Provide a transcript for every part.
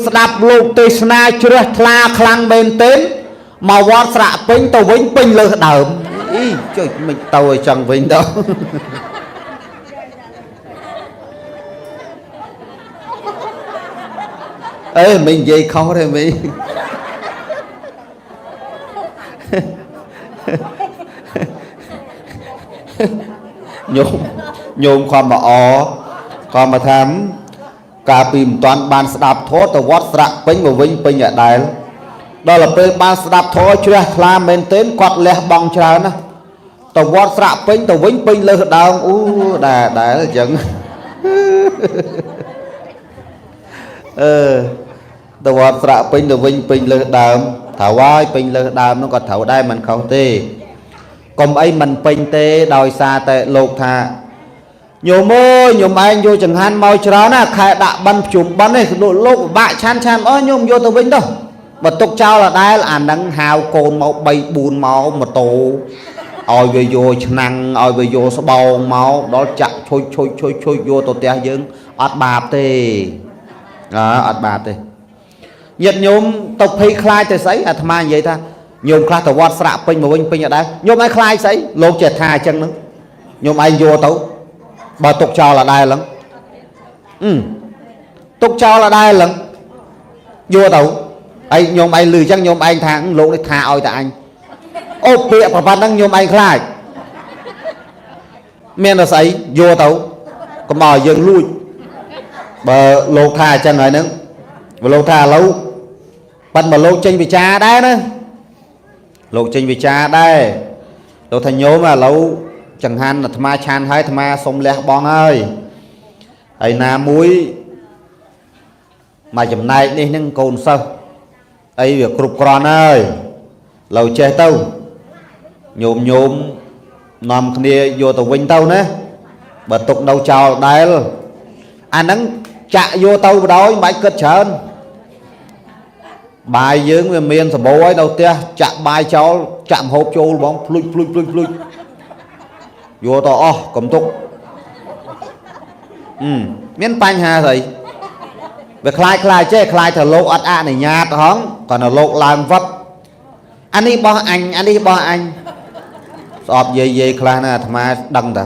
ស្ដាប់លោកទេសនាជ្រះថ្លាខ្លាំងមែនទែនមកវត្តស្រៈពេញទៅវិញពេញលើសដើមអីចុចមិនទៅឲ្យចឹងវិញទៅអេមិននិយាយខុសទេមីញោមញោមខំមកអខំមកថាកាលពីមិនតាន់បានស្ដាប់ធម៌ទៅវត្តស្រៈពេញមកវិញពេញអដែលដល់ទៅពេលបានស្ដាប់ធម៌ជ្រះថ្លាមែនទែនគាត់លះបង់ច្រើនណាស់ទៅវត្តស្រៈពេញទៅវិញពេញលើសដើមអូដែរដែរអញ្ចឹងអឺទៅវត្តស្រៈពេញទៅវិញពេញលើសដើមត្រូវហើយពេញលើសដើមនោះក៏ត្រូវដែរមិនខុសទេកុំអីមិនពេញទេដោយសារតែលោកថាញោមអើយញោមឯងយកចង្ហាន់មកច្រើនណាខែដាក់បិណ្ឌភ្ជុំបិណ្ឌនេះលោកពិបាកឆាន់ឆាន់អស់ញោមយកទៅវិញទៅបើទុកចោលអដែលអានឹងហៅកូនមក3 4មកម៉ូតូឲ្យវាយកឆ្នាំងឲ្យវាយកស្បោងមកដល់ចាក់ឈុយឈុយឈុយឈុយយកទៅផ្ទះយើងអត់បាបទេអត់បាបទេញាតិញោមទៅភ័យខ្លាចទៅស្អីអាត្មានិយាយថាញោមខ្លះទៅវត្តស្រៈពេញមកវិញពេញអត់ដែរញោមឯងខ្លាចស្អីលោកចេះថាអញ្ចឹងហ្នឹងញោមឯងយកទៅបើទុកចោលអដែលហ្នឹងទុកចោលអដែលហ្នឹងយកទៅហើយញោមឯងលឺអញ្ចឹងញោមឯងថាលោកនេះថាឲ្យតែអញអូពាក្យប្រប៉ាត់ហ្នឹងញោមឯងខ្លាចមានតែស្អីយកទៅកុំឲ្យយើងលួចបើលោកថាអញ្ចឹងហើយហ្នឹងបើលោកថាឥឡូវប៉ិនបើលោកចេញវិចារដែរណាលោកចេញវិចារដែរលោកថាញោមឥឡូវចង្ហាន់អាត្មាឆានហើយអាត្មាសុំលះបង់ហើយហើយណាមួយមកចំណែកនេះនឹងកូនសិស្សអីវាគ្រប់គ្រាន់ហើយឡូវចេះទៅញោមញោមនាំគ្នាយកទៅវិញទៅណាបើទុកនៅចោលដែលអាហ្នឹងចាក់យកទៅបដ ாய் មិនបាច់គិតច្រើនបាយយើងវាមានសម្បូរហើយនៅផ្ទះចាក់បាយចោលចាក់ម្ហូបចូលហ្មងភ្លុចភ្លុចភ្លុចភ្លុចយកទៅអស់កុំទុកមានបញ្ហាស្អីវាខ្លាចខ្លាចចេះខ្លាចថាលោកអត់អនុញ្ញាតហងគាត់នៅលោកឡើងវត្តអានេះបោះអញអានេះបោះអញស្អប់យាយយាយខ្លះណាអាត្មាដឹងតា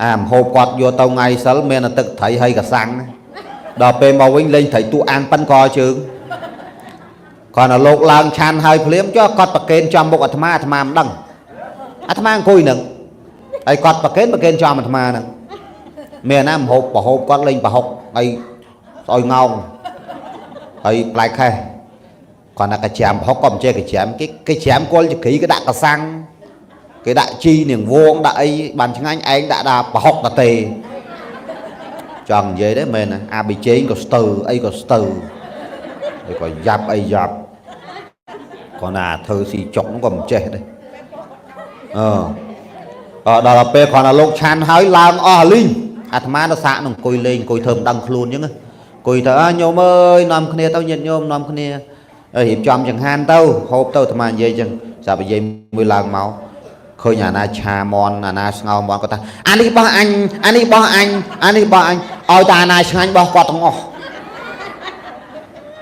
អាម្ហូបគាត់យកទៅថ្ងៃសិលមានតែទឹកត្រីហើយកសាំងដល់ពេលមកវិញលេងត្រីទូអាំងប៉ិនកជើងគាត់នៅលោកឡើងឆានហើយភ្លាមចុះគាត់ប្រកេនចំមុខអាត្មាអាត្មាមិនដឹងអាត្មាអង្គុយនឹងហើយគាត់ប្រកេនប្រកេនចំអាត្មាហ្នឹងមានណាម្ហូបប្រហូបគាត់លេងប្រហុកហើយស្អុយងោងហើយប្លែកខេះគាត់ណាកាច្រាមប្រហុកក៏មិនចេះកាច្រាមគេគេច្រាមគល់ចក្រីគេដាក់កសាំងគេដាក់ជីនាងវងដាក់អីបានឆ្ងាញ់ឯងដាក់ដល់ប្រហុកតាទេចង់និយាយទេមែនណាអាប៊ីជេងក៏ស្ទើអីក៏ស្ទើហើយក៏យ៉ាប់អីយ៉ាប់គាត់ណាធ្វើស៊ីចុកហ្នឹងក៏មិនចេះដែរអឺដល់ពេលគាត់ណាលោកឆាន់ហើយឡើងអស់លីងអាត្មានៅសាកនឹងអង្គុយលេងអង្គុយធ្វើមិនដឹងខ្លួនអញ្ចឹងអង្គុយទៅអើញោមអើយនាំគ្នាទៅញាតិញោមនាំគ្នារៀបចំចង្ហាន់ទៅហូបទៅអាត្មានិយាយអញ្ចឹងស្រាប់និយាយមួយឡើងមកឃើញអាណាឆាមន់អាណាស្ងោមន់គាត់ថាអានេះបោះអញអានេះបោះអញអានេះបោះអញឲ្យតែអាណាឆ្ងាញ់បោះគាត់ទាំងអស់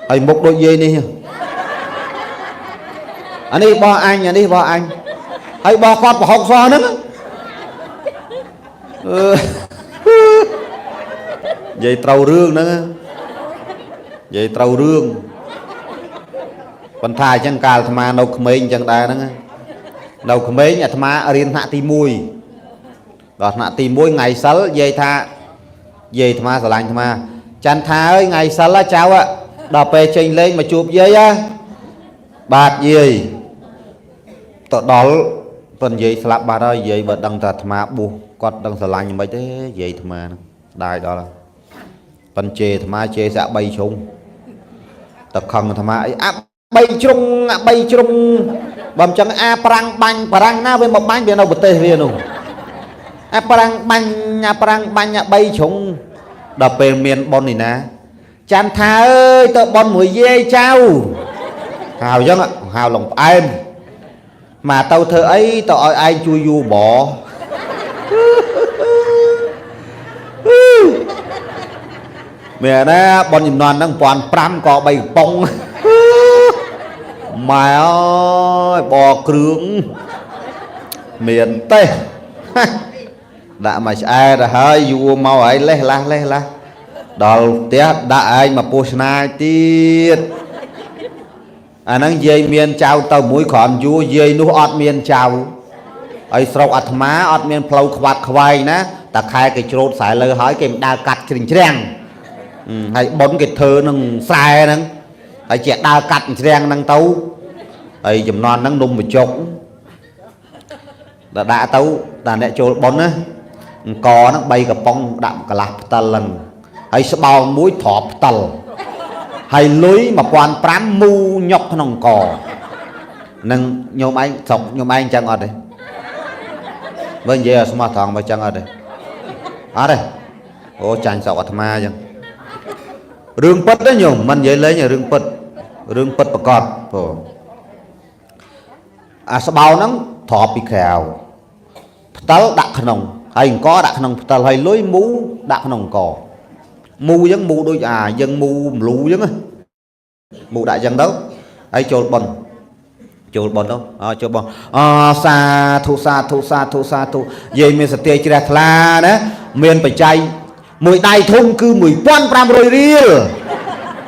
ហើយមុខដូចយាយនេះអានេះបោះអញអានេះបោះអញហើយបោះគាត់ប្រហុកសោះហ្នឹងអឺនិយាយត្រូវរឿងហ្នឹងនិយាយត្រូវរឿងប៉ុន្តែអញ្ចឹងកាលអាត្មានៅក្មេងអញ្ចឹងដែរហ្នឹងនៅក្មេងអាត្មារៀនថ្នាក់ទី1ដល់ថ្នាក់ទី1ថ្ងៃសិលនិយាយថាយាយអាត្មាស្រឡាញ់អាត្មាច័ន្ទថាអើយថ្ងៃសិលចៅដល់ពេលចេញលេងមកជួបយាយបាទយាយទៅដល់ប៉ុនយាយស្លាប់បាត់ហើយយាយបើដឹងថាអាត្មាបួសគាត់ដឹងស្រឡាញ់មិនទេយាយអាត្មាហ្នឹងដាយដល់ប៉ុនជេរអាត្មាជេរសាក់3ជ្រុងតខឹងអាត្មាអីអា3ជ្រុងអា3ជ្រុងបើមិនចឹងអាប្រាំងបាញ់ប្រាំងណាវាមកបាញ់វានៅប្រទេសវានោះអាប្រាំងបាញ់អាប្រាំងបាញ់អា3ជ្រុងដល់ពេលមានប៉ុននេះណាច័ន្ទថាអើយទៅប៉ុនមួយយាយចៅហៅអញ្ចឹងហៅឡងផ្អែមមកទៅធ្វើអីទៅឲ្យឯងជួយយូរប មានណាប៉ុនចំនួនហ្នឹង1500ក៏3កំប៉ុងម៉ែអើយបគ្រឿងមានទេដាក់មកឆ្អែតទៅហើយយួរមកហើយលេះឡាស់លេះឡាស់ដល់ផ្ទះដាក់ឯងមកពោះស្នាយទៀតអាហ្នឹងយាយមានចៅទៅមួយគ្រាន់យួរយាយនោះអត់មានចៅហើយស្រុកអាត្មាអត់មានផ្លូវខ្វាត់ខ្វែងណាតែខែគេច្រូតស្រែលើហើយគេមិនដើរកាត់ជ្រិញជ្រាំងហើយប៉ុនគេធ្វើនឹងស្រែហ្នឹងហើយជាដើរកាត់ជ្រាំងហ្នឹងទៅហើយចំនួនហ្នឹងនំបញ្ចុកដល់ដាក់ទៅតាអ្នកចូលប៉ុនណាអង្គហ្នឹង3កំប៉ុងដាក់កន្លះផ្តិលហ្នឹងហើយស្បោងមួយទ្របផ្តិលហើយលុយ1500មូញុកក្នុងអង្គនឹងញោមឯងស្រុកញោមឯងអញ្ចឹងអត់ទេបើនិយាយឲ្យស្មោះត្រង់មកអញ្ចឹងអត់ទេអត់ទេអូចាញ់ស្រុកអាត្មាអញ្ចឹងរឿងពិតទេញោមមិននិយាយលេងទេរឿងពិតរឿងពិតប្រកបព្រោះអាស្បោងហ្នឹងទ្របពីក្រៅផ្តិលដាក់ក្នុងហើយអង្គដាក់ក្នុងផ្តិលហើយលុយមូដាក់ក្នុងអង្គមូអញ្ចឹងមូដូចអាយើងមូមលូអញ្ចឹងណាមូដាក់អញ្ចឹងទៅហើយចូលប៉ុនចូលប៉ុនទៅអើចូលប៉ុនអសាធុសាធុសាធុសាធុយាយមានសតិជ្រះថ្លាណាមានបច្ច័យមួយដៃធំគឺ1500រៀល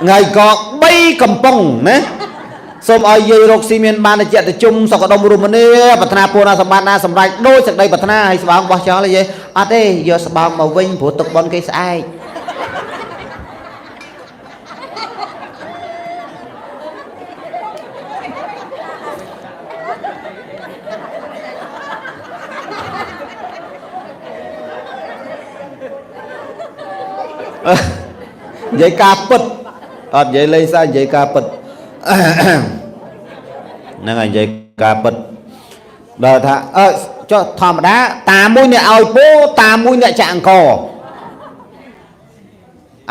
ថ្ងៃក៏3កំប៉ុងណាសូមឲ្យយាយរកស៊ីមានបានជាតជុំសុខដុមរមនាប្រាថ្នាពរណាសម្បត្តិណាសម្រេចដោយសេចក្តីប្រាថ្នាឲ្យស្បោងបោះចោលយាយអត់ទេយកស្បោងមកវិញព្រោះទុកប៉ុនគេស្អែកនិយាយការពិតអត់និយាយលេងសើចនិយាយការពិតហ្នឹងហើយនិយាយការពិតដល់ថាអើចុះធម្មតាតាមួយអ្នកឲ្យពោតាមួយអ្នកចាក់អង្គ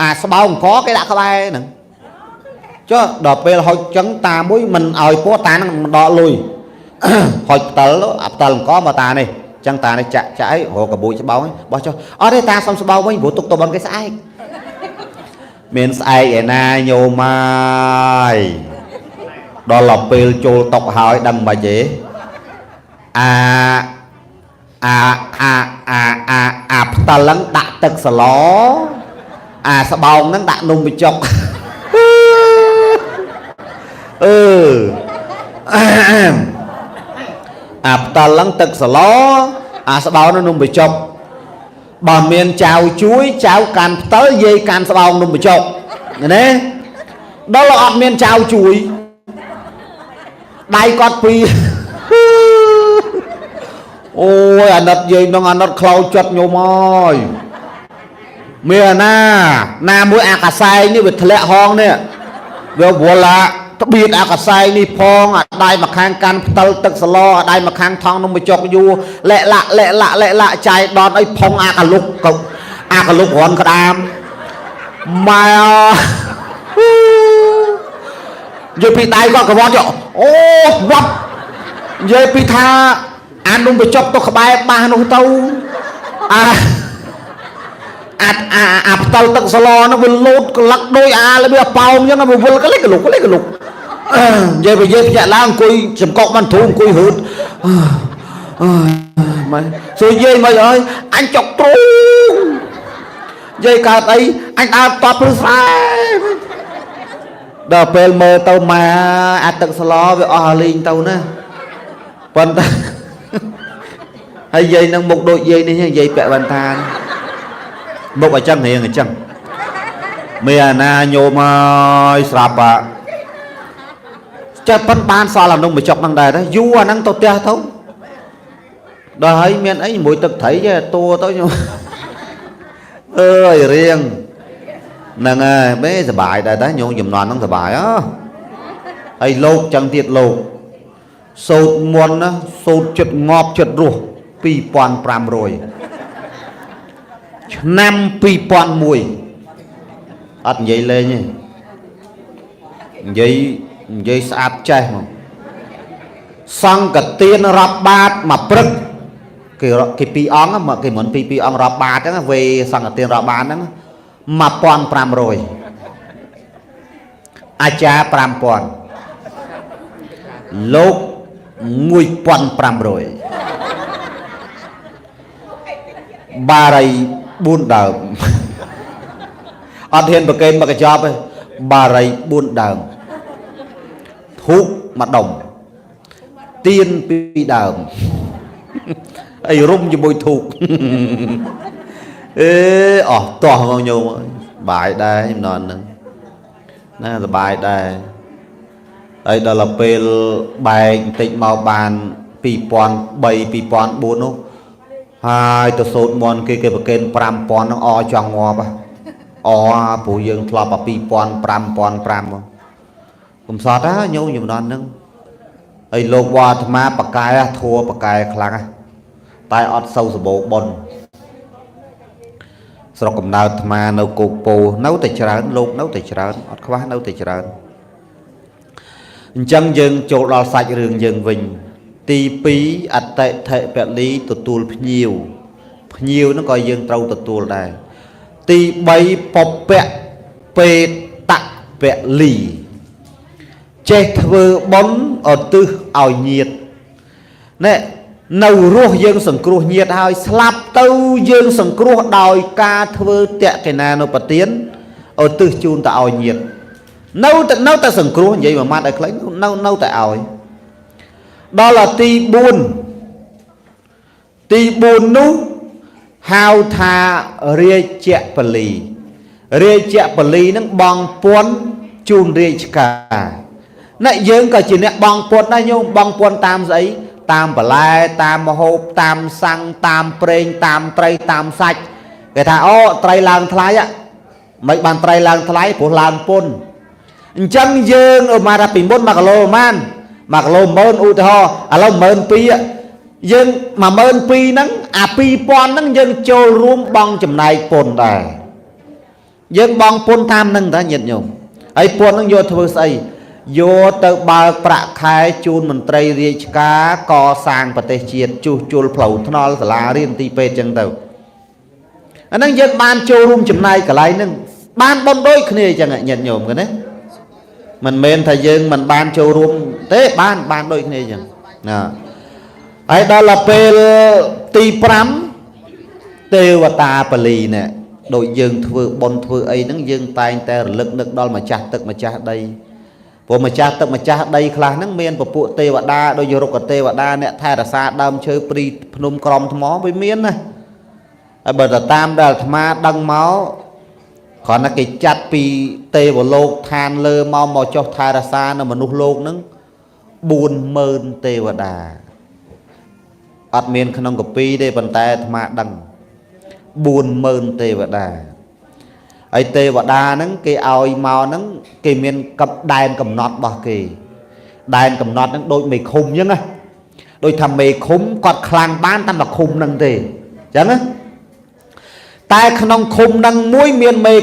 អាស្បោងអង្គគេដាក់ក្បែរហ្នឹងចុះដល់ពេលហុចចឹងតាមួយមិនឲ្យពោតាហ្នឹងមិនដកលុយហុចផ្តិលអាផ្តិលអង្គមកតានេះចឹងតានេះចាក់ចាក់អីរកកបួយស្បោងបោះចុះអត់ទេតាសុំស្បោងវិញព្រោះទុកទៅបនគេស្អែកមានស្អែកឯណាញោមហើយដល់ដល់ពេលចូលតុកហើយដឹងមិនទេអាអាអាអាអាអាផ្តិលហ្នឹងដាក់ទឹកសឡអាស្បោងហ្នឹងដាក់នំបញ្ចុកអឺអាផ្តិលហ្នឹងទឹកសឡអាស្បោងហ្នឹងនំបញ្ចុកបើមានចៅជួយចៅកាន់ផ្តិលយាយកាន់ស្បោងនំបញ្ចុកណាដល់អត់មានចៅជួយដៃគាត់ពីរអូយអាណិតយាយនឹងអាណិតខ្លោចចិត្តញោមអើយមានអាណាណាមួយអាកសែងនេះវាធ្លាក់ហងនេះវាវល់អាត្បៀតអាកសែងនេះផងអាដៃមកខាងកាន់ផ្តិលទឹកសឡអាដៃមកខាងថងនំបញ្ចុកយូរលែកលាក់លែកលាក់លែកលាក់ចាយដនអីផុងអាកលុកអាកលុករន់ក្តាមម៉ែនិយាយពីដៃគាត់កវត្តអូវត្តនិយាយពីថាអានំបញ្ចុកទៅក្បែរបាសនោះទៅអាអាអាអាផ្តិលទឹកសឡនោះវាលោតក្លឹកដោយអារបៀបប៉ោមអញ្ចឹងវាវិលក្លិកក្លុកក្លិកក្លុកនិយាយពីយើងភ្ញាក់ឡើងអង្គុយចំកុកបានធូរអង្គុយហឺតអើម៉ែសួរយាយមកអើយអញចុកទ្រូងយាយកើតអីអញដើរតបព្រឺស្រែដល់ពេលមើលទៅម៉ែអាទឹកសឡវាអស់លីងទៅណាប៉ុន្តែហើយយាយនឹងមុខដូចយាយនេះយាយពាក់វ៉ាន់តាមុខអញ្ចឹងរៀងអញ្ចឹងមានអាណាញោមអើយស្រាប់អាចិត្តប៉ុនបានសល់អានំបញ្ចុកហ្នឹងដែរយូរអាហ្នឹងទៅផ្ទះទៅដល់ហើយមានអីមួយទឹកត្រីចេះតួទៅញោមអើយរៀងហ្នឹងហើយបេសបាយដែរតាញោមចំនួនហ្នឹងសបាយអហើយលោកចឹងទៀតលោកសូត្រមន្តណាសូត្រចិត្តងាប់ចិត្តរស់2500ឆ្នាំ2001អត់និយាយលេងទេនិយាយស្អាតចេះមកសង្កទានរាប់បាតមកព្រឹកគេគេពីរអង្គមកគេមិនពីរអង្គរាប់បាតហ្នឹងវេសង្កទានរាប់បាតហ្នឹង 1500អាចារ្យ5000លោក1500បារី4ដើមអត់ហ៊ានប្រកេនមកកញ្ចប់ទេបារី4ដើមធូបមួយដុំទៀន2ដើមអីរុំជាមួយធូបអេអស់តោះមកញោមបាយដែរចំនួនហ្នឹងណាសបាយដែរហើយដល់ពេលបែកបន្តិចមកបាន2003 2004នោះហើយទៅសូត្រមន្តគេគេប្រកេន5000ហ្នឹងអចង់ងាប់អព្រោះយើងធ្លាប់អា2000 5005កុំសតណាញោមចំនួនហ្នឹងហើយលោកវត្តអាត្មាបកែធัวបកែខ្លាំងតែអត់សូវសបោបុណ្យស្រុកកំណើតអាត្មានៅគោកពោនៅតែច្រើនលោកនៅតែច្រើនអត់ខ្វះនៅតែច្រើនអញ្ចឹងយើងចូលដល់សាច់រឿងយើងវិញទី2អតិថិពលីទទួលភ្ញៀវភ្ញៀវហ្នឹងក៏យើងត្រូវទទួលដែរទី3ពពៈពេតពលីចេះធ្វើបុណ្យឧទ្ទិសឲ្យញាតិណែនៅរស់យើងសង្គ្រោះញាតិហើយស្លាប់ទៅយើងសង្គ្រោះដោយការធ្វើតក្កណានុបទានឧទ្ទិសជូនទៅឲ្យញាតិនៅតែសង្គ្រោះនិយាយមួយម៉ាត់ឲ្យខ្លីនៅតែឲ្យដល់ទី4ទី4នោះហៅថារាជពលីរាជពលីនឹងបងពន្ធជូនរាជការអ្នកយើងក៏ជាអ្នកបងពន្ធដែរញោមបងពន្ធតាមស្អីតាមបន្លែតាមមហូបតាមសាំងតាមប្រេងតាមត្រីតាមសាច់គេថាអូត្រីឡើងថ្លៃមិនបានត្រីឡើងថ្លៃព្រោះឡើងពន្ធអញ្ចឹងយើងឧមាថាពីមុន1គីឡូប្រហែល1គីឡូ10000ឧទាហរណ៍ឥឡូវ12000យើង12000ហ្នឹងអា2000ហ្នឹងយើងចូលរួមបង់ចំណែកពន្ធដែរយើងបង់ពន្ធតាមហ្នឹងតាញាតិញោមហើយពន្ធហ្នឹងយកធ្វើស្អីយកទៅបើកប្រាក់ខែជូនមន្ត្រីរាជការកសាងប្រទេសជាតិជួសជុលផ្លូវថ្នល់សាលារៀនទីពេទ្យចឹងទៅអាហ្នឹងយើងបានចូលរួមចំណែកកន្លែងហ្នឹងបានបុណ្យដូចគ្នាចឹងញាតិញោមគេណាមិនមែនថាយើងមិនបានចូលរួមទេបានដូចគ្នាចឹងណាហើយដល់ពេលទី5ទេវតាពលីនេះដូចយើងធ្វើបុណ្យធ្វើអីហ្នឹងយើងតែងតែរលឹកនឹកដល់ម្ចាស់ទឹកម្ចាស់ដីព្រោះម្ចាស់ទឹកម្ចាស់ដីខ្លះហ្នឹងមានពពួកទេវតាដូចរុក្ខទេវតាអ្នកថែរក្សាដើមឈើព្រីភ្នំក្រំថ្មវាមានណាហើយបើទៅតាមដែលអាត្មាដឹងមកគ្រាន់តែគេចាត់ពីទេវលោកឋានលើមកចុះថែរក្សានៅមនុស្សលោកហ្នឹង40000ទេវតាអត់មានក្នុងកពីទេប៉ុន្តែអាត្មាដឹង40000ទេវតាហើយទេវតាហ្នឹងគេឲ្យមកហ្នឹងគេមានកំដែនកំណត់របស់គេដែនកំណត់ហ្នឹងដូចមេឃុំអញ្ចឹងណាដូចថាមេឃុំគាត់ខ្លាំងបានតែមួយឃុំហ្នឹងទេអញ្ចឹងណាតែក្នុងឃុំហ្នឹងមួយមានមេ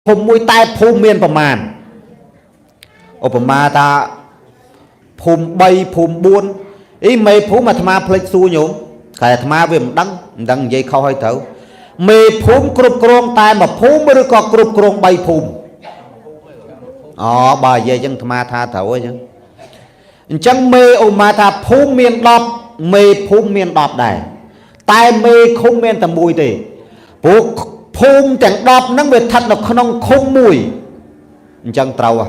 ឃុំមួយតែភូមិមានប្រមាណឧបមាថាភូមិ3ភូមិ4អីមេភូមិអាត្មាភ្លេចសួរញោមតែអាត្មាវាមិនដឹងនិយាយខុសហើយត្រូវមេភូមិគ្រប់គ្រងតែមួយភូមិឬក៏គ្រប់គ្រង3ភូមិអូបើនិយាយចឹងអាត្មាថាត្រូវហើយចឹងអញ្ចឹងមេឧមាថាភូមិមាន10មេភូមិមាន10ដែរតែមេឃុំមានតែមួយទេព្រោះភូមិទាំង10ហ្នឹងវាស្ថិតនៅក្នុងឃុំមួយអញ្ចឹងត្រូវហ៎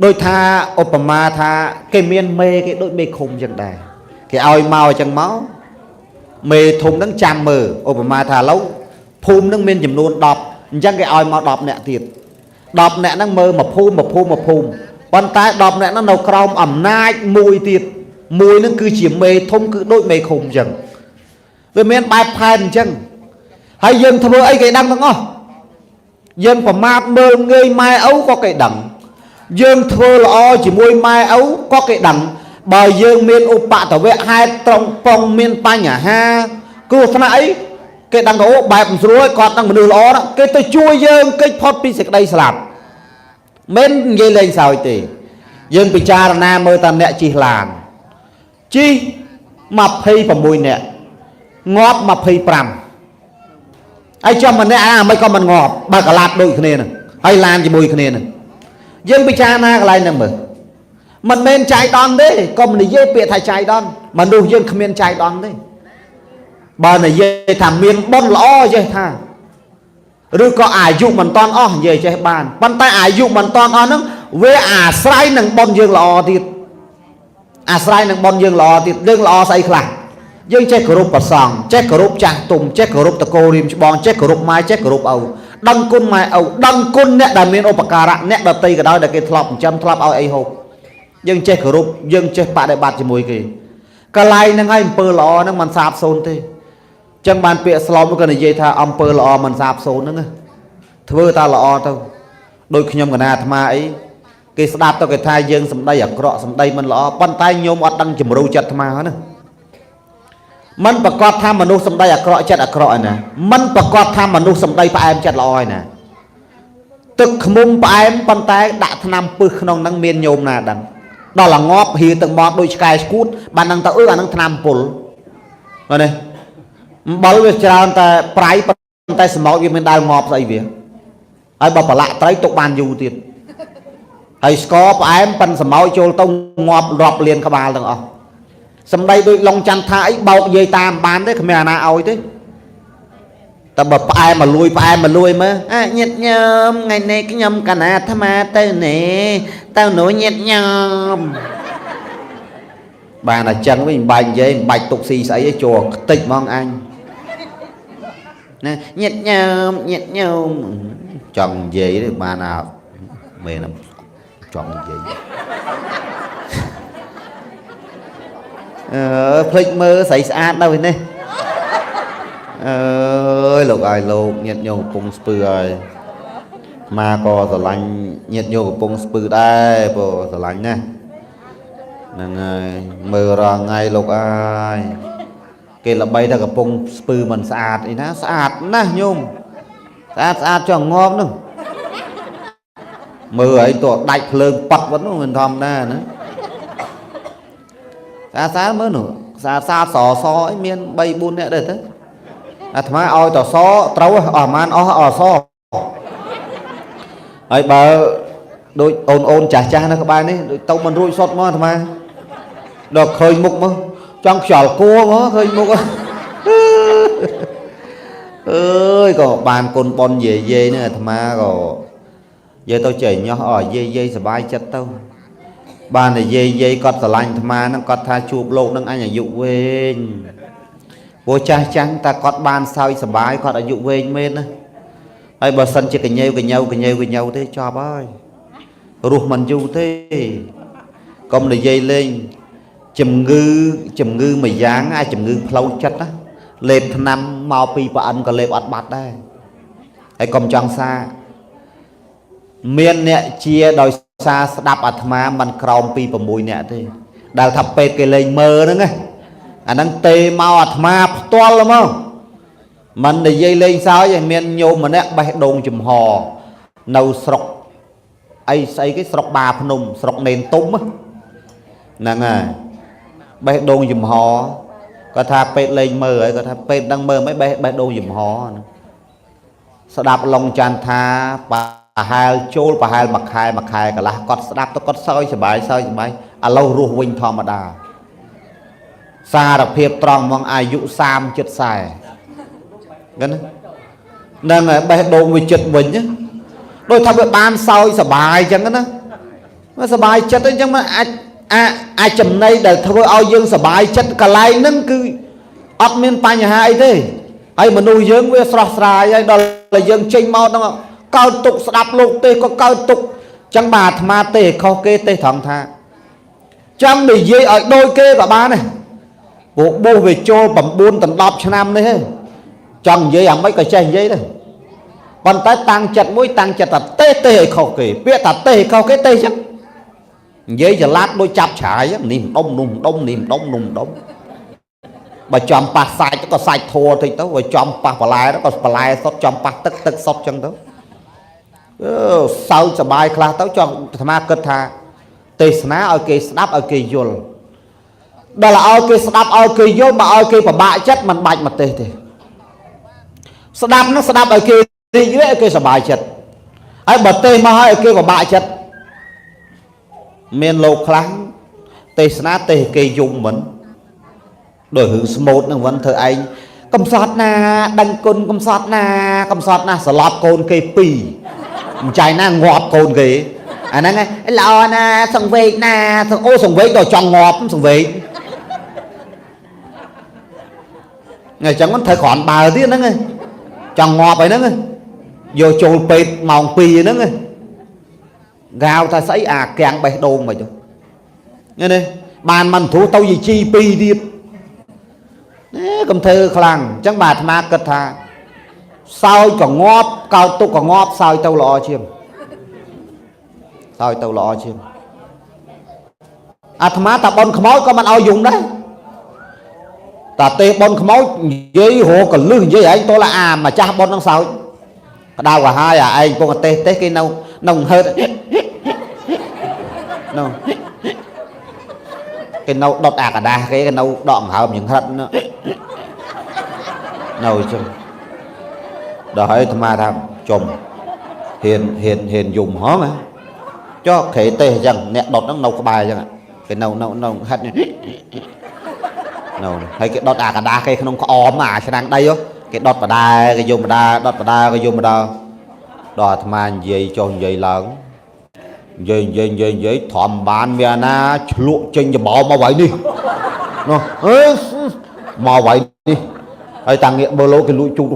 ដូចថាឧបមាថាគេមានមេគេដូចមេឃុំចឹងដែរគេឲ្យមកអញ្ចឹងមកមេធំហ្នឹងចាំមើលឧបមាថាឥឡូវភូមិហ្នឹងមានចំនួន10អញ្ចឹងគេឲ្យមក10នាក់ទៀត10នាក់ហ្នឹងមើលមួយភូមិមួយភូមិមួយភូមិប៉ុន្តែ10នាក់ហ្នឹងនៅក្រោមអំណាចមួយទៀតមួយហ្នឹងគឺជាមេធំគឺដូចមេឃុំអញ្ចឹងវាមានបែបផែនអញ្ចឹងហើយយើងធ្វើអីគេដឹងទាំងអស់យើងប្រមាថមើលងាយម៉ែឪក៏គេដឹងយើងធ្វើល្អជាមួយម៉ែឪក៏គេដឹងបើយើងមានឧបតវៈហេតុត្រង់ប៉ុងមានបញ្ហាគ្រោះថ្នាក់អីគេដឹងទៅអូបែបមិនស្រួលគាត់នឹងមនុស្សល្អណាគេទៅជួយយើងគេចផុតពីសេចក្តីស្លាប់មិននិយាយលេងសើចទេយើងពិចារណាមើលតាមអ្នកជិះឡានជិះ26នាក់ងាប់25 ហើយចាំម្នាក់អាមិនក៏មិនងាប់បើកឡាប់ដូចគ្នាហ្នឹងហើយឡានជាមួយគ្នាហ្នឹងយើងពិចារណាកន្លែងហ្នឹងមើលមិនមែនចៃដន្យទេកុំនិយាយពាក្យថាចៃដន្យមនុស្សយើងគ្មានចៃដន្យទេបើនិយាយថាមានបុណ្យល្អចេះថាឬក៏អាយុមិនតាន់អស់និយាយចេះបានប៉ុន្តែអាយុមិនតាន់អស់ហ្នឹងវាអាស្រ័យនឹងបុណ្យយើងល្អទៀតអាស្រ័យនឹងបុណ្យយើងល្អទៀតយើងល្អស្អីខ្លះយើងចេះគោរពព្រះសង្ឃចេះគោរពចាស់ទុំចេះគោរពតកូលរៀមច្បងចេះគោរពម៉ែចេះគោរពឪដឹងគុណម៉ែឪដឹងគុណអ្នកដែលមានឧបការៈអ្នកដតីក៏ដោយដែលគេធ្លាប់ចិញ្ចឹមធ្លាប់ឲ្យអីហូបយើងចេះគោរពយើងចេះបដិបត្តិជាមួយគេកន្លែងហ្នឹងហើយអំពើល្អហ្នឹងមិនសាបសូន្យទេចឹងបានពាក្យស្លោកមួយក៏និយាយថាអំពើល្អមិនសាបសូន្យហ្នឹងណាធ្វើតាល្អទៅដូចខ្ញុំកណាអាត្មាអីគេស្ដាប់ទៅគេថាយើងសម្ដីអាក្រក់សម្ដីមិនល្អប៉ុន្តែញោមអត់ដឹងជំរូវចិត្តអាត្មាហ្នឹងណាមិនប្រកាសថាមនុស្សសម្ដីអាក្រក់ចិត្តអាក្រក់ឯណាមិនប្រកាសថាមនុស្សសម្ដីផ្អែមចិត្តល្អឯណាទឹកខ្មុំផ្អែមប៉ុន្តែដាក់ថ្នាំពឹសក្នុងហ្នឹងមានញោមណាដឹងដល់តែងាប់ហៀទឹកមកដូចឆ្កែស្គួតបានដឹងទៅអឺអាហ្នឹងថ្នាំពុលបាទនេះអំបិលវាច្រើនតែប្រៃប៉ុន្តែស្មោចវាមិនដែលងាប់ស្អីវាហើយបើប្រឡាក់ត្រីទុកបានយូរទៀតហើយស្ករផ្អែមប៉ិនស្មោចចូលទៅងាប់រាប់លានក្បាលទាំងអស់សម្ដីដូចឡុងចន្ទថាអីបោកយាយតាមបានទេគ្មានអាណាឲ្យទេតែបើផ្អែមមកលួយផ្អែមមកលួយមើលអាញាតញោមថ្ងៃនេះខ្ញុំកណាអាត្មាទៅនេះទៅនោះញាតញោមបានតែចឹងវិញមិនបាច់និយាយមិនបាច់ទុកស៊ីស្អីទេចូលខ្ទេចហ្មងអញណាញាតញោមញាតញោមចង់និយាយទេបានអាមែនចង់និយាយអឺភ្លេចមើលស្រីស្អាតនៅនេះអើយលោកឲ្យលោកញាតញោមកំពុងស្ពឺហើយមកក៏ស្រឡាញ់ញាតញោមកំពុងស្ពឺដែរព្រោះស្រឡាញ់ណាស់ហ្នឹងហើយមើលរាល់ថ្ងៃលោកអើយគេល្បីថាកំពុងស្ពឺមិនស្អាតអីណាស្អាតណាស់ញោមស្អាតស្អាតចង់ងាប់នោះមើលឲ្យតដាច់ភ្លើងប៉ាត់វត្តនោះមិនធម្មតាណាស្អាតស្អាតមើលនោះស្អាតស្អាតសសអីមាន3 4នាក់ដែរទៅអាត្មាឲ្យតសត្រូវអស់ប្រហែលអស់អសហើយបើដូចអូនអូនចាស់ចាស់នៅក្បែរនេះដូចទៅមិនរួចសុតមកអាត្មាដល់ឃើញមុខមកចង់ខ្យល់គួមកឃើញមុខអើយក៏បានគុណប៉ុនយាយយាយនេះអាត្មាក៏យាយទៅចេះញាស់អស់យាយយាយសบายចិត្តទៅបានតែយាយយាយគាត់ស្រឡាញ់អាត្មាហ្នឹងគាត់ថាជួបលោកនឹងអញអាយុវែងព្រោះចាស់ចាស់តែគាត់បានសើចសบายគាត់អាយុវែងមែនណាហើយបើសិនជាកញ៉េវកញ៉េវកញ៉េវកញ៉េវទេចប់ហើយរស់មិនយូរទេកុំនិយាយលេងជំងឺជំងឺមួយយ៉ាងអាជំងឺផ្លូវចិត្តណាលេបថ្នាំមកពីប្រអិនក៏លេបអត់បាត់ដែរហើយកុំចង់សាមានអ្នកជាដោយសារស្ដាប់អាត្មាមិនក្រោមពី6នាក់ទេដែលថាពេទ្យគេលេងមើលហ្នឹងណាអាហ្នឹងទេមកអាត្មាផ្ទាល់មកមិននិយាយលេងសើចឯមានញោមម្នាក់បេះដូងចំហនៅស្រុកអីស្អីគេស្រុកបាភ្នំស្រុកនេនទុំហ្នឹងហើយបេះដូងចំហគាត់ថាពេទ្យលេងមើលហើយគាត់ថាពេទ្យដឹងមើលមិនបេះដូងចំហស្ដាប់ឡុងចន្ទថាប្រហែលចូលប្រហែលមួយខែមួយខែកន្លះគាត់ស្ដាប់ទៅគាត់សើចសบายសើចសบายឥឡូវរស់វិញធម្មតាសារភាពត្រង់ហ្មងអាយុ30ចិត្ត40ហ្នឹងហ្នឹងហើយបេះដូងវាចិត្តវិញដូចថាវាបានសើចសบายអញ្ចឹងណាសบายចិត្តអញ្ចឹងមកអាចអាចចំណៃដែលធ្វើឲ្យយើងសบายចិត្តកន្លែងហ្នឹងគឺអត់មានបញ្ហាអីទេហើយមនុស្សយើងវាស្រស់ស្រាយហើយដល់តែយើងចេញមកហ្នឹងកើតទុកស្ដាប់លោកទេក៏កើតទុកចឹងបាទអាត្មាទេខុសគេទេត្រង់ថាចាំនិយាយឲ្យដូចគេក៏បានដែរព្រោះបួសវាចូល9ដល់10ឆ្នាំនេះឯងចង់និយាយអាម៉េចក៏ចេះនិយាយដែរប៉ុន្តែតាំងចិត្តមួយតាំងចិត្តថាទេទេឲ្យខុសគេពាក្យថាទេឲ្យខុសគេទេចឹងនិយាយចលាតដូចចាប់ច្រាយនេះម្ដុំនោះម្ដុំនេះម្ដុំនោះម្ដុំបើចំប៉ះសាច់ក៏សាច់ធัวតិចទៅបើចំប៉ះបន្លែក៏បន្លែសុតចំប៉ះទឹកទឹកសុតចឹងទៅអឺសើចសบายខ្លះទៅចង់អាត្មាគិតថាទេសនាឲ្យគេស្ដាប់ឲ្យគេយល់ដល់ឲ្យគេស្ដាប់ឲ្យគេយល់បើឲ្យគេពិបាកចិត្តមិនបាច់មកទេសទេ ស្ដាប់ហ្នឹងស្ដាប់ឲ្យគេរីករាយឲ្យគេសប្បាយចិត្តហើយបើទេសមកឲ្យគេពិបាកចិត្តមានលោកខ្លះទេសនាទេសគេយំមិនដោយរឿងស្មូតហ្នឹងវិញធ្វើឯងកំសត់ណាដឹងគុណកំសត់ណាកំសត់ណាស្លាប់កូនគេពីរមិនចាយណាងាប់កូនគេអាហ្នឹងល្អណាសង្វេកណាអូសង្វេកដល់ចង់ងាប់សង្វេកអញ្ចឹងមិនត្រូវគ្រាន់បើទៀតហ្នឹងចង់ងាប់ហើយហ្នឹងយកចូលពេទ្យម៉ោង2ហ្នឹង ガវថាស្អីអាកាំងបេះដូងមកចុះនេះបានមិនត្រួសទៅយីជី2ទៀតនេះកុំធ្វើខ្លាំងអញ្ចឹងបាទអាត្មាគិតថាសោយក៏ងាប់កោតទុកក៏ងាប់សោយទៅល្អជាងសោយទៅល្អជាងអាត្មាតាប៉ុនខ្មោចក៏មិនឲ្យយំដែរតាទេប៉ុនខ្មោចនិយាយរកកលឹះនិយាយឯងតលអាម្ចាស់ប៉ុននឹងសោចក្តៅកាហាយអាឯងពងទេសទេសគេនៅនៅហឺតនៅគេនៅដុតអាកដាស់គេនៅដកហើមយ៉ាងហិតនៅចឹងដល់ហើយអាត្មាថាចំហ៊ានហ៊ានហ៊ានយំហងចុះក្រេទេសអញ្ចឹងអ្នកដុតហ្នឹងនៅក្បែរអញ្ចឹងគេនៅនៅនៅហិតនៅហើយគេដុតអាកដាស់គេក្នុងក្អមអាឆ្នាំងដីគេដុតបដាគេយំបដាដុតបដាគេយំបដាដល់អាត្មានិយាយចុះនិយាយឡើងនិយាយនិយាយនិយាយនិយាយធំបានវាណាឆ្លក់ចេញច្បោមកໄວនេះនោះអេមកໄວនេះហើយតាងាកមើលលោកគេលួចជូត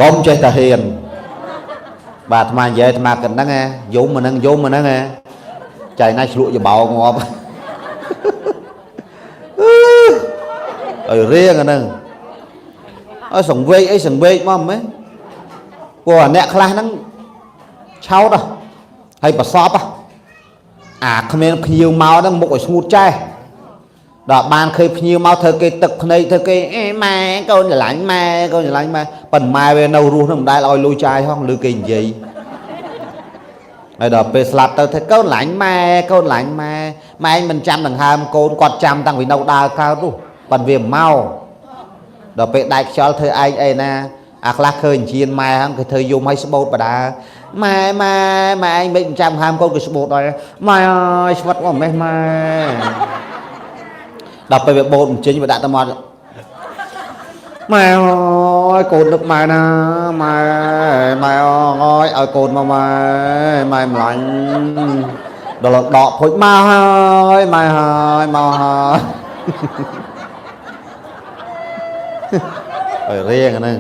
កុំចេះតែហ៊ានបាទអាត្មានិយាយអាត្មាគិតហ្នឹងយំអាហ្នឹងយំអាហ្នឹងចៃណាឆ្លក់ច្បោងាប់ឲ្យរៀងអាហ្នឹងឲ្យសង្វេកអីសង្វេកមកមែនព្រោះអាអ្នកខ្លះហ្នឹងឆោតហើយប្រសពអាគ្មានភ្ញៀវមកហ្នឹងមុខឲ្យស្ងួតចេះដល់បានឃើញភ្ញៀវមកធ្វើគេទឹកភ្នែកធ្វើគេអេម៉ែកូនស្រឡាញ់ម៉ែកូនស្រឡាញ់ម៉ែប៉ុន្តែម៉ែវានៅរស់ហ្នឹងមិនដែលឲ្យលុយចាយហងឬគេនិយាយហើយដល់ពេលស្លាប់ទៅធ្វើកូនស្រឡាញ់ម៉ែកូនស្រឡាញ់ម៉ែម៉ែឯងមិនចាំដង្ហើមកូនគាត់ចាំតាំងពីនៅដើរកើតនោះប៉ុន្តែវាមកដល់ពេលដាច់ខ្យល់ធ្វើឯងអីណាអាខ្លះឃើញជានម៉ែហ្នឹងគេធ្វើយំឲ្យស្បូតបដាម៉ែម៉ែម៉ែឯងមិនចាំហើមកូនគេស្បូតដល់ម៉ែអើយស្វិតមកម៉េះម៉ែដល់ពេលវាបូតអញ្ជើញវាដាក់ទៅមកម៉ែអើយកូននឹកម៉ែណាម៉ែម៉ែអើយឲ្យកូនមកម៉ែម៉ែម្លាញ់ដល់ដកភុចមកហើយម៉ែហើយមកហើយឲ្យរៀងហ្នឹង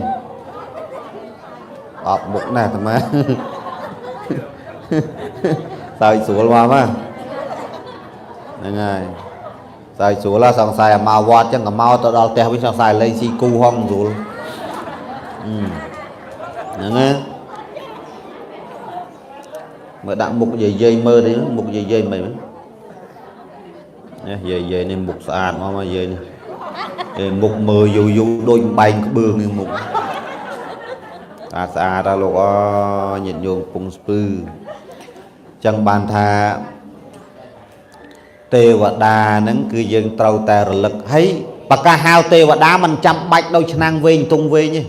អបមុខណាស់អាត្មាសើចស្រួលមកមកហ្នឹងហើយសើចស្រួលសង្ស័យអាមកវត្តចឹងក៏មកទៅដល់ផ្ទះវិញសង្ស័យលេងស៊ីគូហងស្រួលហ្នឹងណាមើលដាក់មុខយាយៗមើលទៅមុខយាយៗមិននេះយាយៗនេះមុខស្អាតមកមកយាយនេះមុខមើលយូរយូរដូចបែងក្បឿងនេះមុខស្អាតស្អាតដល់លោកអញាតិញោមពងស្ពឺចឹងបានថាទេវតាហ្នឹងគឺយើងត្រូវតែរលឹកហើយបកាហៅទេវតាមិនចាំបាច់ដោយឆ្នាំងវែងទុងវែងទេ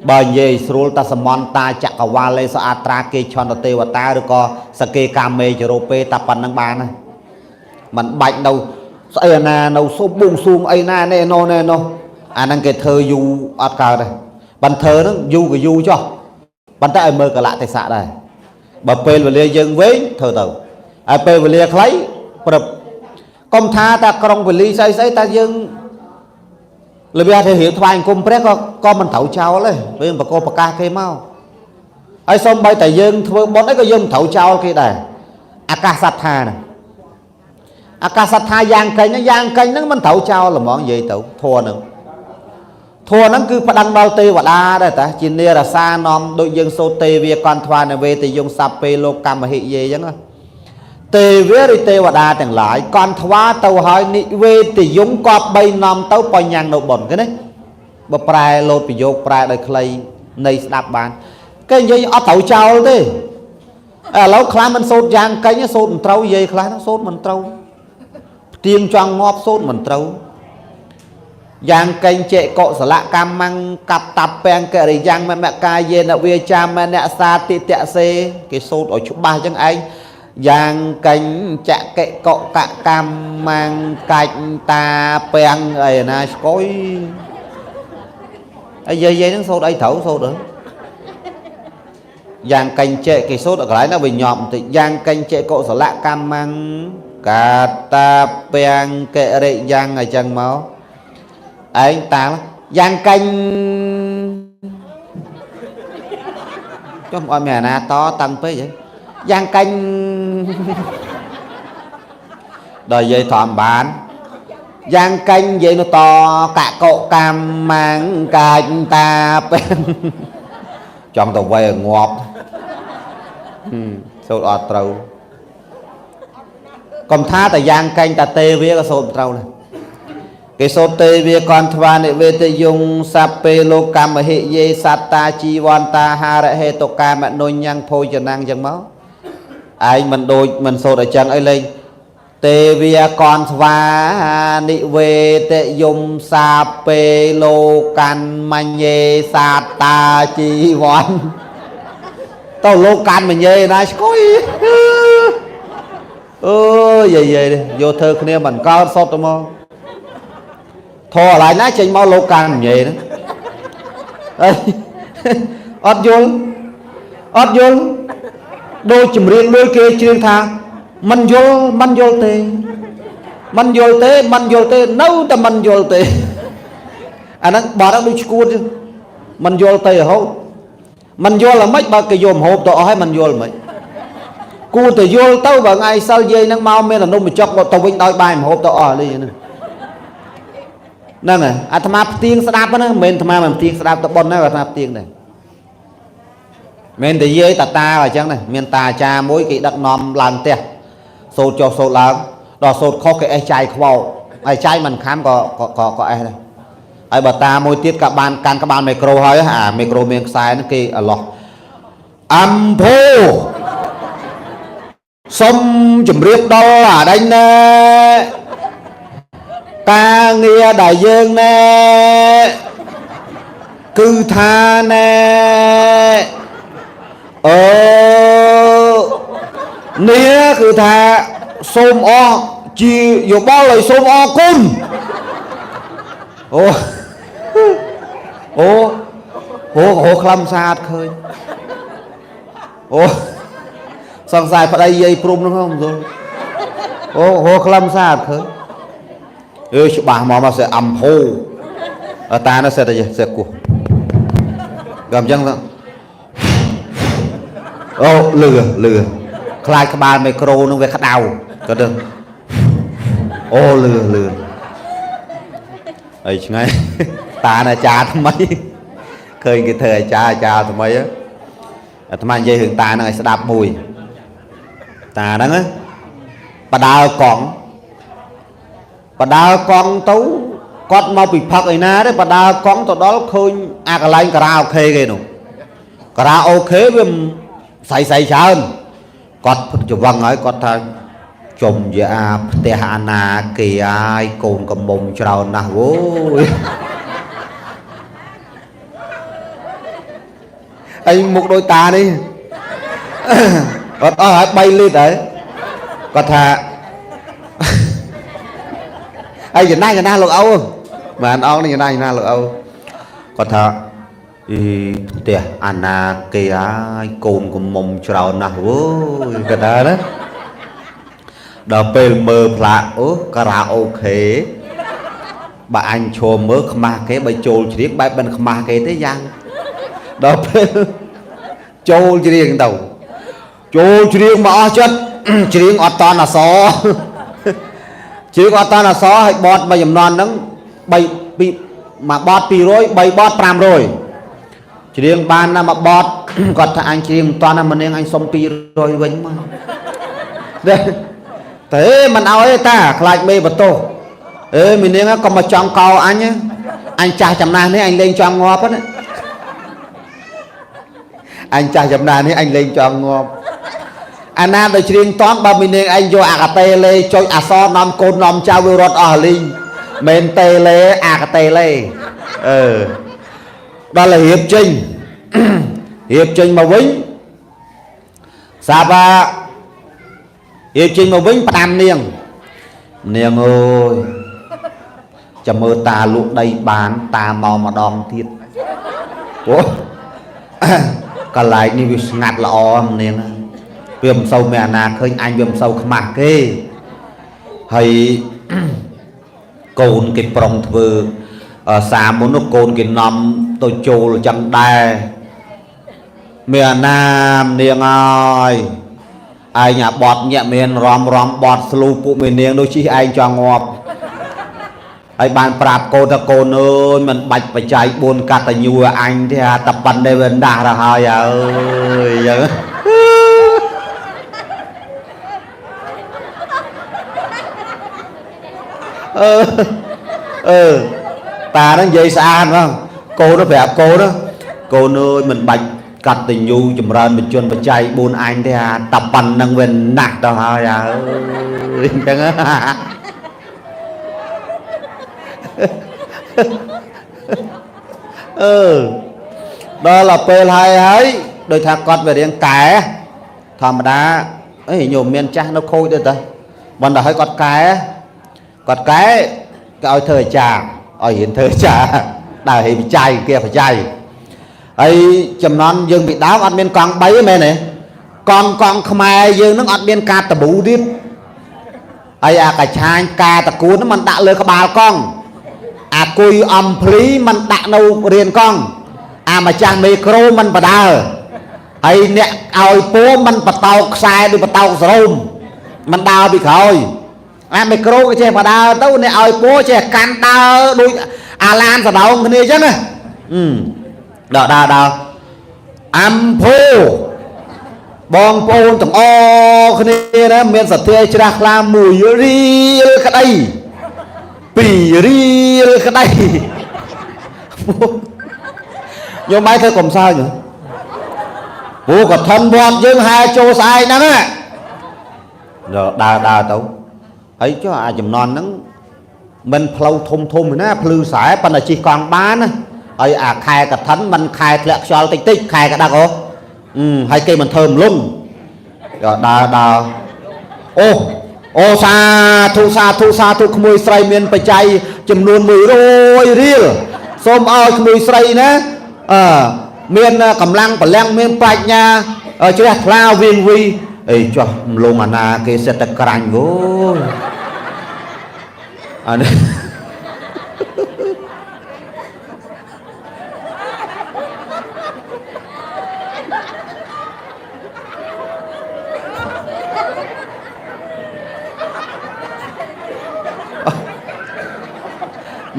បើនិយាយស្រួលតាសមន្តាចក្រវាលេសអត្រាគេឆន្ទទេវតាឬក៏សកេកាមេចរោពេតែប៉ុណ្្នឹងបានណាមិនបាច់នៅស្អីណានៅសុបបួងសួងអីណានេះណោះនេះណោះអាហ្នឹងគេធ្វើយូរអត់កើតទេបន្ធ្វើហ្នឹងយូរក៏យូរចុះប៉ុន្តែឲ្យមើលកលៈទេសៈដែរបើពេលវេលាយើងវែងធ្វើទៅហើយពេលវេលាខ្លីព្រឹបកុំថាតែក្រុងវេលីស្អីស្អីតែយើងរបៀបថារៀបថ្វាយអង្គមព្រះក៏មិនត្រូវចោលទេពេលបកប្រកាសគេមកហើយសូម្បីតែយើងធ្វើបុណ្យអីក៏យើងមិនត្រូវចោលគេដែរអាកាសសត្ថាហ្នឹងអាកាសសត្ថាយ៉ាងកេញហ្នឹងយ៉ាងកេញហ្នឹងមិនត្រូវចោលហ្មងនិយាយទៅធัวហ្នឹងធัวហ្នឹងគឺផ្ដឹងដល់ទេវតាដែរតាជានិរសានាំដូចយើងសូត្រទេវាកន្ថ្វានវេទយងសัพពេលោកកម្មហិយេអញ្ចឹងទេវាឬទេវតាទាំងឡាយកន្ថ្វាទៅហើយនិវេទយងក៏បីនាំទៅបញ្ញាំងនៅបុណ្យគេណាបើប្រែលោតប្រយោគប្រែដោយខ្លីនៃស្ដាប់បានគេនិយាយអត់ត្រូវចោលទេឥឡូវខ្លះមិនសូត្រយ៉ាងកេញសូត្រមិនត្រូវនិយាយខ្លះហ្នឹងសូត្រមិនត្រូវផ្ទៀងចង់ងាប់សូត្រមិនត្រូវ យ៉ាងកញ្ចេកុសលកម្មੰកតពាំងកិរិយ៉ាងមមកាយេនវាចាមនសាតិតសេគេសូត្រឲ្យច្បាស់ចឹងឯងយ៉ាងកញ្ចកិកុកកម្មੰកាច់តាពាំងអីណាស្គយហើយយាយយាយហ្នឹងសូត្រអីត្រូវសូត្រទៅយ៉ាងកញ្ចេគេសូត្រកន្លែងណាវាញាប់បន្តិចយ៉ាងកញ្ចេកុសលកម្មੰកាតាពាំងកិរិយ៉ាងអញ្ចឹងមកឯងតាយ៉ាងកញ្ចុះអត់មានអាណាតតាំងពេកហ៎យ៉ាងកញ្ដល់យាយធំបានយ៉ាងកញ្ញនិយាយនោះតកកុកម្មងកាច់តាពេនចង់ទៅវៃឲ្យងាប់សូត្រអត់ត្រូវកុំថាតែយ៉ាងកញ្ញតាទេវាក៏សូត្រត្រូវដែរគេសូត្រទេវាកន្ថ្វានិវេទយងសពេលោកកម្មហិយេសត្តាជីវន្តាហារហេតុកាមនុញ្ញងភោជនាងចឹងមកឯងមិនដូចមិនសូត្រអញ្ចឹងអីលេងទេវាកនស្វានិវេតយមសាពេលោកកម្មញ្ញេសាតាជីវ័នទៅលោកកាន់មញ្ញេណាស្គុយអើយយាយយាយយកធ្វើគ្នាមិនកើតសុទ្ធទៅមកធរកន្លែងណាចេញមកលោកកាន់មញ្ញេហ្នឹងអីអត់យល់អត់យល់ដូចចម្រៀងមួយគេច្រៀងថាមិនយល់មិនយល់ទេមិនយល់ទេមិនយល់ទេនៅតែមិនយល់ទេអាហ្នឹងបាត់ដូចឈួតមិនយល់ទេរហូតមិនយល់ហ្មិចបើគេយកម្ហូបទៅអស់ហើយមិនយល់ហ្មិចគួរតែយល់ទៅបើថ្ងៃសិលយាយហ្នឹងមកមានអនុមចុកទៅវិញដោយបាយម្ហូបទៅអស់នេះហ្នឹងហ្នឹងហើយអាត្មាផ្ទៀងស្ដាប់ហ្នឹងមិនមែនអាត្មាមិនផ្ទៀងស្ដាប់ទៅប៉ុនណាអាត្មាផ្ទៀងដែរមិនតែយាយតាតាអញ្ចឹងណាមានតាអាចារ្យមួយគេដឹកនាំឡើងផ្ទះសូត្រចុះសូត្រឡើងដល់សូត្រខុសគេអេះចាយខ្វោហើយចាយមិនខំក៏ក៏ក៏អេះដែរហើយបើតាមួយទៀតក៏បានកាន់ក្បាលមីក្រូហើយអាមីក្រូមានខ្សែហ្នឹងគេអឡោះអំភោសុំជម្រាបដល់អាដេញណែការងារដែលយើងណែគឺថាណែអឺនេះគឺថាសូមអរជាយោបល់ឲ្យសូមអរគុណអូអូអូអូខ្លឹមសារអត់ឃើញអូសង្ស័យប្តីយាយព្រំហ្នឹងមិនយល់អូអូខ្លឹមសារអត់ឃើញអឺច្បាស់មកមកសេអំភោតានោះសេតែសេគោះក៏អញ្ចឹងអូលឺលឺខ្លាចក្បាលមីក្រូនឹងវាក្តៅក៏ទៅអូលឺលឺអីឆ្ងាយតាអាចារ្យថ្មីឃើញគេធ្វើអាចារ្យអាចារ្យថ្មីអាត្មានិយាយរឿងតាហ្នឹងឲ្យស្ដាប់មួយតាហ្នឹងបដើកង់បដើកង់ទៅគាត់មកពីផឹកឯណាទេបដើកង់ទៅដល់ឃើញអាកន្លែងការ៉ាអូខេគេនោះការ៉ាអូខេវាស្អីស្អីច្រើនគាត់ច្វឹងហើយគាត់ថាចុំយាអាផ្ទះអាណាគេហើយកូនកមុំច្រើនណាស់វយអីមុខដូចតានេះគាត់អស់ហើយ3លីត្រហើយគាត់ថាអីចំណាស់ចំណាស់លោកឪបានអង្គនេះចំណាស់ចំណាស់លោកឪគាត់ថាអីផ្ទះអាណាគេហើយកូនកមុំច្រើនណាស់វយគាត់ថាណាដល់ពេលមើលផ្លាកអូការ៉ាអូខេបើអញឈរមើលខ្មាស់គេបើចូលច្រៀងបែបមិនខ្មាស់គេទេយ៉ាងដល់ពេលចូលច្រៀងទៅចូលច្រៀងមកអស់ចិត្តច្រៀងអត់តន់អសច្រៀងអត់តន់អសហើយបតមួយចំនួនហ្នឹង3 2មួយបត200 3បត500ច្រៀងបានណាមួយបតគាត់ថាអញច្រៀងមិនតន់ណាម្នាងអញសុំ200វិញមកតែមិនឲ្យទេតាខ្លាចមេបន្ទោសអេមីនាងក៏មកចង់កោអញអញចាស់ចំណាស់នេះអញលេងចង់ងាប់ណាអញចាស់ចំណាស់នេះអញលេងចង់ងាប់អាណាដែលច្រៀងតន់បើមីនាងឯងយកអាកាតេលេចុចអសនាំកូននាំចៅវារត់អស់លីង មិនតេលេអាកតេលេអឺដល់រៀបចេញរៀបចេញមកវិញសាបារៀបចេញមកវិញផ្ដាំនាងនាងអើយចាំមើលតាលក់ដីបានតាមកម្ដងទៀតអូកន្លែងនេះវាស្ងាត់ល្អនាងវាមិនសូវមានអាណាឃើញអញវាមិនសូវខ្មាស់គេហើយកូនគេប្រុងធ្វើសាមុននោះកូនគេនាំទៅចូលចឹងដែរមានអាណានាងអើយឯងអាបត់ញាក់មានរំរំបត់ស្លូពួកមេនាងនោះជិះឯងចង់ងាប់ហើយបានប្រាប់កូនថាកូនអើយមិនបាច់បច្ច័យ4កតញ្ញូឲ្យអញទេអាតប៉ិនទេវាដាស់ទៅហើយអើយចឹងអឺអឺតាហ្នឹងនិយាយស្អាតហ្មងកូននោះប្រាប់កូននោះកូនអើយមិនបាច់កតញ្ញូចម្រើនបញ្ជនបច្ច័យ4អញទេអាតប៉ិនហ្នឹងវាណាស់ទៅហើយអើយអញ្ចឹងអឺដល់ដល់ពេលហើយហើយដោយថាគាត់វារៀងកែធម្មតាអីញោមមានចាស់នៅខូចទៅតើបណ្ដោយឲ្យគាត់កែគាត់កែគេឲ្យធ្វើអាចារ្យឲ្យរៀនធ្វើអាចារ្យដើរហេបច្ច័យគេបច្ច័យហើយចំណន់យើងពីដើមអត់មានកង់3ទេមែនទេកង់កង់ខ្មែរយើងនឹងអត់មានការតប៊ូទៀតហើយអាកាឆាញការតកួនហ្នឹងมันដាក់លើក្បាលកង់អាគុយអំភ្លីมันដាក់នៅរៀនកង់អាម្ចាស់មេក្រូมันបដើហើយអ្នកឲ្យពោมันបតោកខ្សែដូចបតោកសរោមมันដើរពីក្រោយអាមេក្រូគេចេះបដើទៅអ្នកឲ្យពោចេះកាន់ដើរដូចអាឡានសដោងគ្នាអញ្ចឹងណាដល់ដើរដើរអំភោបងប្អូនទាំងអគ្នាណាមានសទ្ធាជ្រះថ្លា1រៀលក្តី2រៀលក្តីញោមបាយធ្វើកុំសើចព្រោះកឋិនវត្តយើងហែចូលស្អែកហ្នឹងណាដើរដើរទៅហើយចុះអាចំណន់ហ្នឹងមិនផ្លូវធំធំណាភ្លឺខ្សែប៉ុន្តែជិះកង់បានណាហើយអាខែកឋិនមិនខែធ្លាក់ខ្យល់តិចតិចខែក្តាក់អូហើយគេមិនធ្វើមលុងដើរដើរអូអូសាធុសាធុសាធុក្មួយស្រីមានបច្ច័យចំនួន100រៀលសូមឲ្យក្មួយស្រីណាអឺមានកម្លាំងពលំមានប្រាជ្ញាជ្រះថ្លាវៀងវីអីចោះមលងអាណាគេសិតតែក្រាញ់អូយអានេះ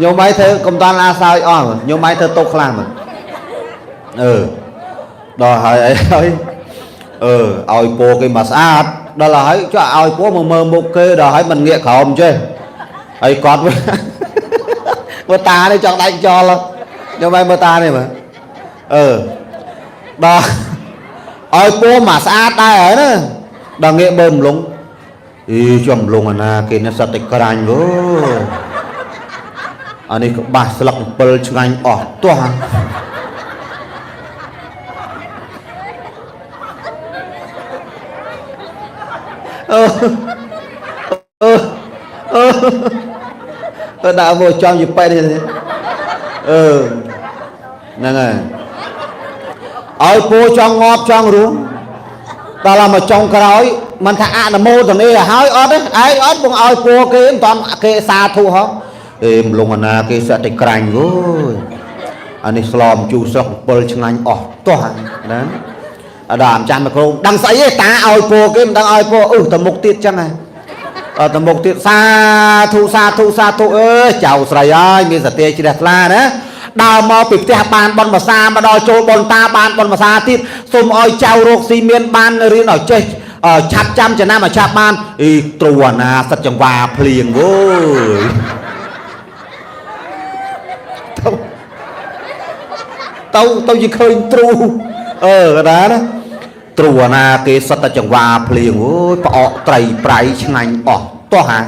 ញោមឯងធ្វើកំតាន់អាសើចអស់ញោមឯងធ្វើតុកខ្លះមើលអឺដល់ហើយអីហើយអឺឲ្យពោគេមកស្អាតដល់ហើយចុះឲ្យពោមកមើលមុខគេដល់ហើយមិនងាកក្រោមចេះហើយគាត់មើលតានេះចង់ដាច់ចោលញោមឯងមើលតានេះមើលអឺដល់ឲ្យពោមកស្អាតដែរហើយណាដល់ងាកមើលមលងអីចំមលងអាណាគេនេះសិតតែក្រាញ់វើអានេះក្បាស់ស្លឹកអំពិលឆ្ងាញ់អស់ទាស់អឺអឺអឺទៅដាក់មកចំយប៉ែនេះអឺហ្នឹងហើយឲ្យពូចង់ងាប់ចង់រស់ដល់មកចុងក្រោយមិនថាអនុមោទនាឲ្យអត់ទេឯងអត់បងឲ្យពូគេមិនតាន់គេសាធុហោះអេមលងអាណាគេសិតតែក្រាញ់អូយអានេះស្លមជូរស្លឹកអំពិលឆ្ងាញ់អស់ទាស់ណាអត់ដល់អាម្ចាស់មកគ្រូដឹងស្អីទេតាឲ្យពូគេមិនដឹងឲ្យពូអឺទៅមុខទៀតចឹងហ៎អត់ទៅមុខទៀតសាធុសាធុសាធុអើយចៅស្រីអើយមានសទ្ធាជ្រះថ្លាណាដើរមកពីផ្ទះបានបនភាសាមកដល់ចូលបនតាបានបនភាសាទៀតសូមឲ្យចៅរកស៊ីមានបានរៀនឲ្យចេះឆាប់ចាំចំណាំឲ្យឆាប់បានអីទ្រូអាណាសិតចង្វាភ្លៀងអូយទៅទៅយីឃើញទ្រូអឺកដាណាទ្រូអាណាគេសិតតែចង្វាភ្លៀងអូយផ្អកត្រីប្រៃឆ្ងាញ់អស់ទាស់ហា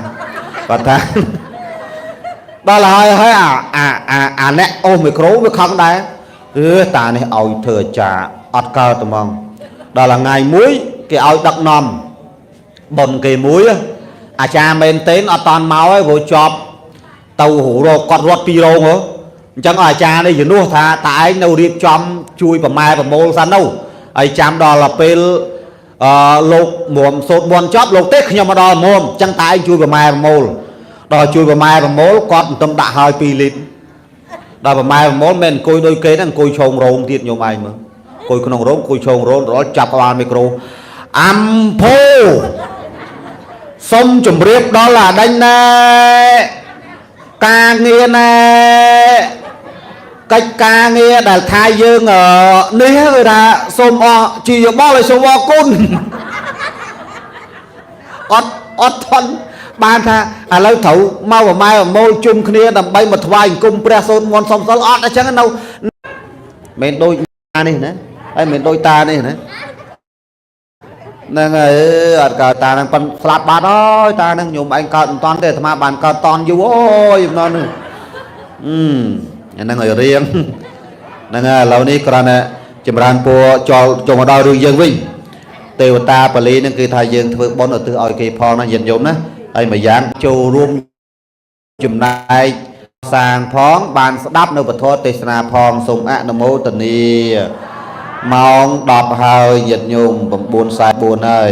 គាត់ថា ដល់ហើយហើយអាអាអាអាអ្នកអូសមីក្រូវាខឹងដែរអឺតានេះឲ្យធ្វើអាចារ្យអត់កើតត្មងដល់ថ្ងៃមួយគេឲ្យដឹកនាំប៉ុនគេមួយអាចារ្យមែនទេអត់តាន់មកហើយព្រោះជាប់ទៅរកគាត់រត់ពីរោងហ៎អញ្ចឹងអាចារ្យនេះជំនួសថាតាឯងនៅរៀបចំជួយប្រម៉ែប្រមូលសិនទៅហើយចាំដល់ពេលអឺលោកមុំសូត្រមន្តចប់លោកទេខ្ញុំមកដល់មុំអញ្ចឹងតាឯងជួយប្រម៉ែប្រមូលដល់ជួយប្រម៉ែប្រមូលគាត់មិនទំដាក់ហើយ2លីត្រដល់ប្រម៉ែប្រមូលមិនអង្គុយដូចគេហ្នឹងអង្គុយឆោងរោងទៀតញោមឯងមើលអង្គុយក្នុងរោងអង្គុយឆោងរោងដល់ចាប់ក្បាលមីក្រូអំភោសុំជម្រាបដល់អាដេញណែការងារណែកិច្ចការងារដែលថាយើងនេះគឺថាសូមអស់ជាយោបល់ឲ្យសូមអរគុណអត់អត់ថន់បានថាឥឡូវត្រូវមកប្រម៉ែប្រមូលជុំគ្នាដើម្បីមកថ្វាយអង្គមព្រះសូត្រមន្តសុំសិលអត់អញ្ចឹងនៅមិនដូចតានេះណាហើយមិនដូចតានេះណាហ្នឹងហើយអត់កើតតាហ្នឹងប៉ិនស្លាប់បាត់ហើយតាហ្នឹងញោមឯងកើតមិនតាន់ទេអាត្មាបានកើតតន់យូរអូយមិនដល់នេះអឺអាហ្នឹងឲ្យរៀងហ្នឹងហើយឥឡូវនេះគ្រាន់តែចម្រើនពរចូលចូលមកដល់រឿងយើងវិញទេវតាបាលីហ្នឹងគឺថាយើងធ្វើបុណ្យឧទ្ទិសឲ្យគេផងណាញាតិញោមណាហើយមួយយ៉ាងចូលរួមចំណែកសាងផងបានស្ដាប់នៅពធទេសនាផងសូមអនុមោទនាម៉ោង10ហើយញាតិញោម9:44ហើយ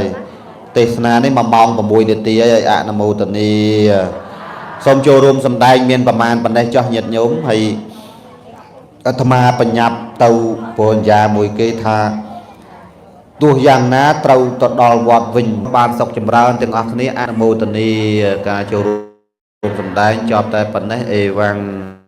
ទេសនានេះ1ម៉ោង6នាទីហើយអនុមោទនាសូមចូលរួមសម្ដែងមានប្រមាណប៉ុណ្ណេះចោះញាតិញោមហើយអាត្មាបញ្ញាប់ទៅពរញ្ញាមួយគេថាទោះយ៉ាងណាត្រូវទៅដល់វត្តវិញបានសុខចម្រើនទាំងអស់គ្នាអនុមោទនាការចូលរួមសម្ដែងចប់តែប៉ុណ្ណេះអេវ៉ាំង។